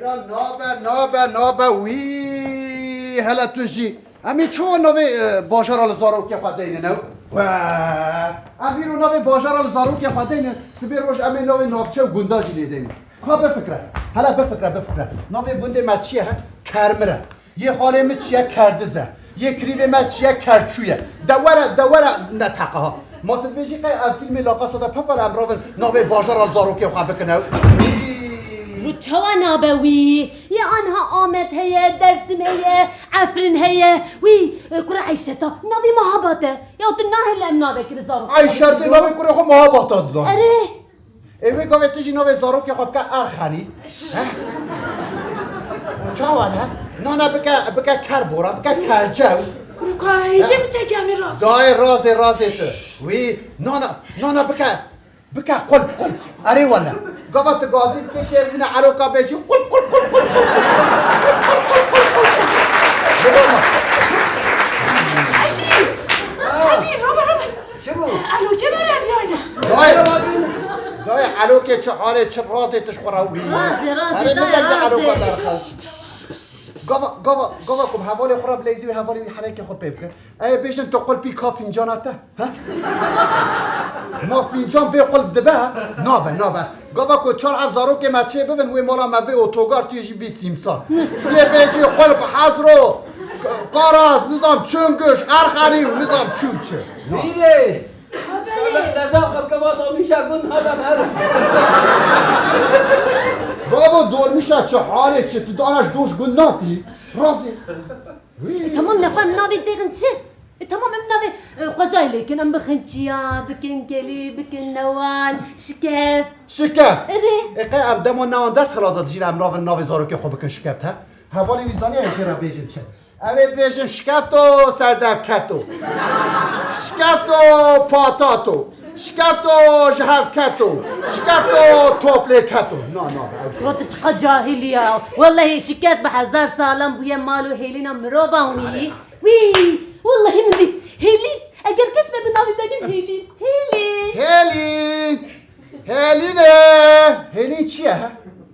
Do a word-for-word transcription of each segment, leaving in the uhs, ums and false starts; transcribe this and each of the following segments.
Nabe, nabe, nabe, wî, hele tu jî. Em ê çawa navê, e, bajara li zarokê xwe deynin ew? Wee. Em îro navê bajara li zarokê xwe deynin, sibê roj em ê navê navçe û gunda jî lê deynin. Ha bifikre, hele bifikre, bifikre. Navê gundê me çi ye he? Kermir e. Yê xalê min çi ye? Kerdiz e. Yê kirîvê me çi ye? Kerçû ye. De were, de were neteqe ha. Ma tu dibêjî qey ev fîlmê La Casa de Papel em ravin navê bajara zarokê xwe bikin ew? Wî! Ru çawa nabe wî? Yê anha Amed heye, Dersim heye, Efrin heye. Wî, e, kura Eyşeta. Navê Mahabat e. Ya tu nahêle em navekî li zarokê xwe Eyşetê bikin? Navê kurê xwe Mahabata didan. Erê. Ê wê gavê tu jî navê zarokê xwe bike Erxenî. He? Çawa ne? Nana bike, bike Kerbora, bike Kercewz. Kuruka, hêdî mi çekî em ê rast? Dayê razê, razê tu. Wî, nana, nana bike, bike qulp, qulp. Erê wele. Gava tu gazî bike kê wîne eloka bêjî qulp, qulp, qulp, qulp. Hecî! Hecî, robe, robe. Çi bû? Elokê me re biyayne. Dayê, dayê, elokê çi halê, çi razê tu ji xwe re wî. Razê, razê, Erê, dayê, min deng de eloka razê. Derxist. Gava, gava, gava ku bi hevalê xwe re bileyzî wî hevalê wî herekê xwe pê bike. Ê bêjin tu qulpî ka fîncana te. Ha? Ma fîncan bê qulp dibe? Nabe, nabe. Gava ku çar ev zarokê me çê bibin, wê mala me vê otogar, tu yê jî vî sîmsar. Tu yê bêjî qulp hezro, qaraz, nizam çunguş, erxenî û nizam çû çi. Na. Bîrê! Lezam xelkema dolmîşa gund hadem her. Bavo dolmîşa çi halê çi, tu dana ji doş gund natî? Razî. Wî. E, tamam, nexwe em navê dêxin çi? E, tamam, em navê, e, xwezayê lêkin, em bixin çiya, bikin kelî, bikin newan, şikeft. Şikeft? Erê. E, qey em dema newan dertxilata dijîn, em navin navê zarokê xwe bikin şikeft, he? Hevalê wî zaniye em jê re bêjin çi? Em ê bêjin şikefto serdevketo. Şikefto patato. Şikefto ji hev keto. Şikefto toplê keto. Na, na, be, ew Kuro tu çiqa cahilî ya. Wellehî şikeft bi hezar salan bûye mal û hêlîna mirovan wî. Wî! Wellehî min dît. Hêlîn. Eger keç me bi navî denin Hêlîn. Hêlîn. Hêlîn. Hêlîn e. Hêlîn çi ye he?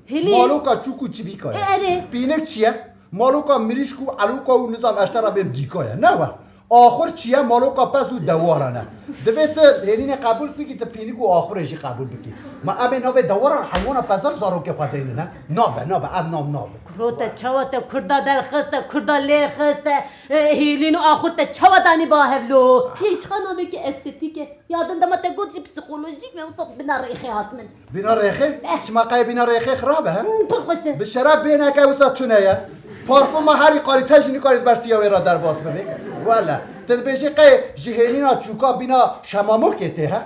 Hêlîn. Maloka çûk û çivîka ye. E, erê. Pînik çi ye? Maloka mirîşk û eloka û nizam eştera bên dîka ye. Ne we. Axur çi ye? Maloka pez û dewaran e. Divê tu hêlînê qebûl bikî, tu pînik û axurê jî qebûl bikî. Ma em ê navê dewaran heywana pezar zarokê xwe deynin he? Nabe, nabe, ev nav nabe. Kuro te çawa te kurda derxiste, kurda lê xiste, e, hêlîn û axur te çawa danî ba hev lo? Yê çiqa navekî estetîk e. Ya din dema te got jî psîkolojîk me, wisa bina rêxê hat min. Bîna rêxê? Eh. Çima qey bîna rêxê xirab e, he? Û, pir xweş e. Bi şeref bêneke wisa tune ye. Parfuma herî qalîte jî nikarî di ber siya wê re derbas bibê. Wele. Tu dibêjî qey ji hêlîna çûka bîna şemamokê tê, he?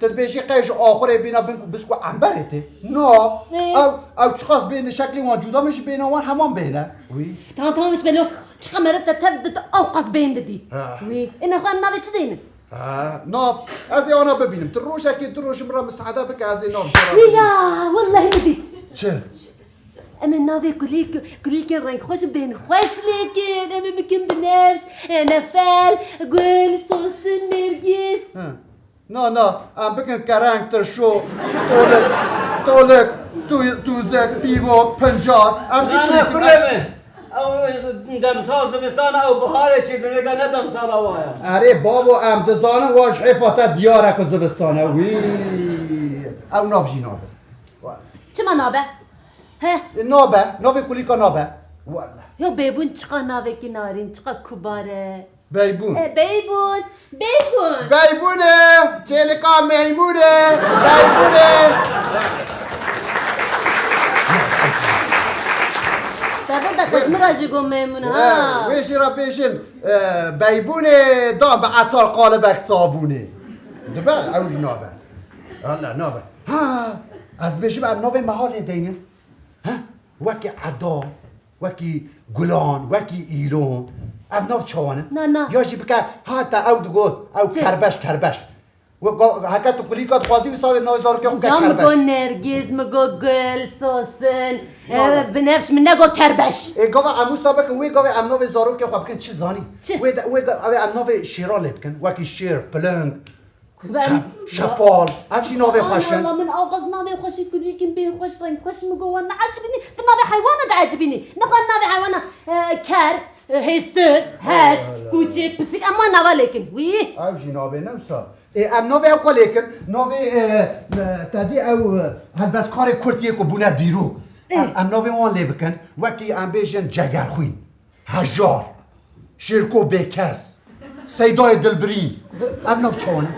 Tu dibêjî qey ji axurê bîna bin ku, biz ku emberê tê. No. Ê. Ew, ew çiqas bêne şeklê wan cuda min jî bêna wan heman bêne. Wî. Tamam, tamam, îsbelo. Çiqa mere te tev dide, ew qas bêhn didî. Ha. Wî. Ê nexwe em navê çi deynin? Ha, nav. Ez ê ana bibînim. Tu rojekê du roj ji min re misaade bike, ez ê nav jê re Wî bibînim. Ya, wellehî min dît. Çi? Em ê navê kulîlk-, kulîlkên rengxweş û bên xweş lêkin. Em ê bikin binevş, e, nefel, gul, sosin, nêrgîz. Hı. Na, na, em bikin kereng, tirşo, tolik, tolik, tu-, tûzek, pîvok, pincar. Em jî Na, na, kulîlk-, kulê min. Ew demsal zivistan e, ew biharê çê binêke ne demsala wa ye. Erê bavo, em dizanin wa ji hêfa te diyar e ku zivistan e. Wî. Ew nav jî nabe. Çima nabe? He? E, nabe. Navê kulîka nabe. Wele. Ya Beybûn çiqa navekî narîn, çiqa kubar e. Beybûn. E, Beybûn. Beybûn. Beybûn e. Çêlika Meymûn e. Beybûn e. Te de te ji min re jî got Meymûn, ha. E, wê jî re bêjin, e, Beybûnê dan bi etar qalibek sabûnê. Dibe, ew jî nabe. Wele nabe. Ha, ez dibêjim em navê mehalê deynin. He? Wekî eda, wekî gulan, wekî îlon. Ev nav çawan in? Na, na. Ya jî bike, ha te ew digot, ew Çi? Kerbeş, kerbeş. We ga-, heke tu kulîka dixwazî wisa wê navê zarokê xwe bike Ya mi kerbeş. Got nergîz, mi got gul, sosin, Na, e, na. Binevş, min negot kerbeş. Ê gava em wisa bikin, wê gavê em navê zarokê xwe bikin çi zanî? Çi? Wê de, wê de, ew ê em navê şêra lê bikin, wekî şêr, piling. Şe-, şepal. Ev jî navê xweş in. Allah, min axaz navê xweşî kulîlkin bê xweş, reng xweş, min got wan neecibînî. Tu navê heywana diecibînî. Nexwe navê heywana, e, ker, e, hêstir, hest, kûçik, pisîk, em wan nava lêkin. Wî. Ev jî navê ne wisa. Ê, em navê ew xwe lêkin. Navê, e, e, te dî ew, e, helbestkarê Kurd yê ku bûne dîrok. Em, em navê wan lê bikin. Wekî em bêjin Cegerxwîn. Hejar, Şêrko Bêkes, Seydayê Dilbirîn. Ev nav çawan e?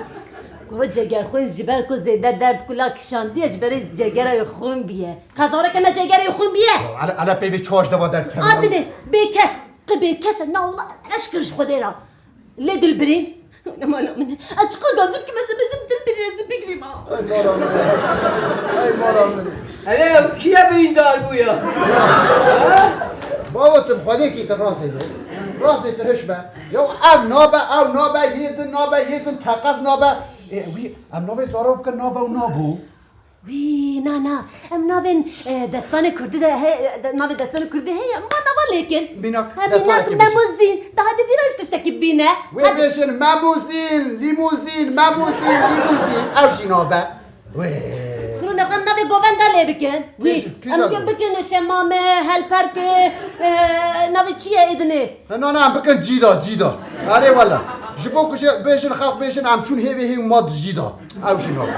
Kuro Cegerxwîn ji ber ku zêde derd kula kişandiye, ji berê cegera wê xwîn biye. Qezareke me cegera wê xwîn biye. Ele, ele peyvê çaş deva derdkevin. Adine, Bêkes. Qe Bêkes e, na wela, eşkir ji Xwedê re. Lê Dilbirîn. Mala min. Ez çiqa gazim ki, ez bêjim Dilbirîn, ez bigrîm ha. Ay mala min. Ay mala min. Hele ew kî ye birîndar bû ya? Bawetim Xwedêkî tu razê be. Razê tu hiş be. Ya ev nabe, ew nabe, yê din nabe, yê din teqez nabe. Ê, wî, em navê zara bikin nabe û nabû. Wî, na, na. Em navên, e, destanê Kurdî de he, de, navê destanê Kurdî heye. Ma nava lêkin. Mînak, He, destanekê mînak bêjin. Memûzîn. Daha di vîra ji tiştekî bîne. Wê bêjin Memûzîn, Lîmûzîn, Memûzîn, Lîmûzîn. Ew jî nabe. Wê. Kuro nexwe navê govenda lê bikin. Wî, Kîja, kîja em dibe? Bikin Şemame, Helperke, e, navê çi ye êdinê? He, na, na, em bikin Cîda, Cîda. Erê wele. Ji bo ku jê bêjin, xelq bêjin, em çûn hêvê hê û ma di Cîda. Ew jî nabe.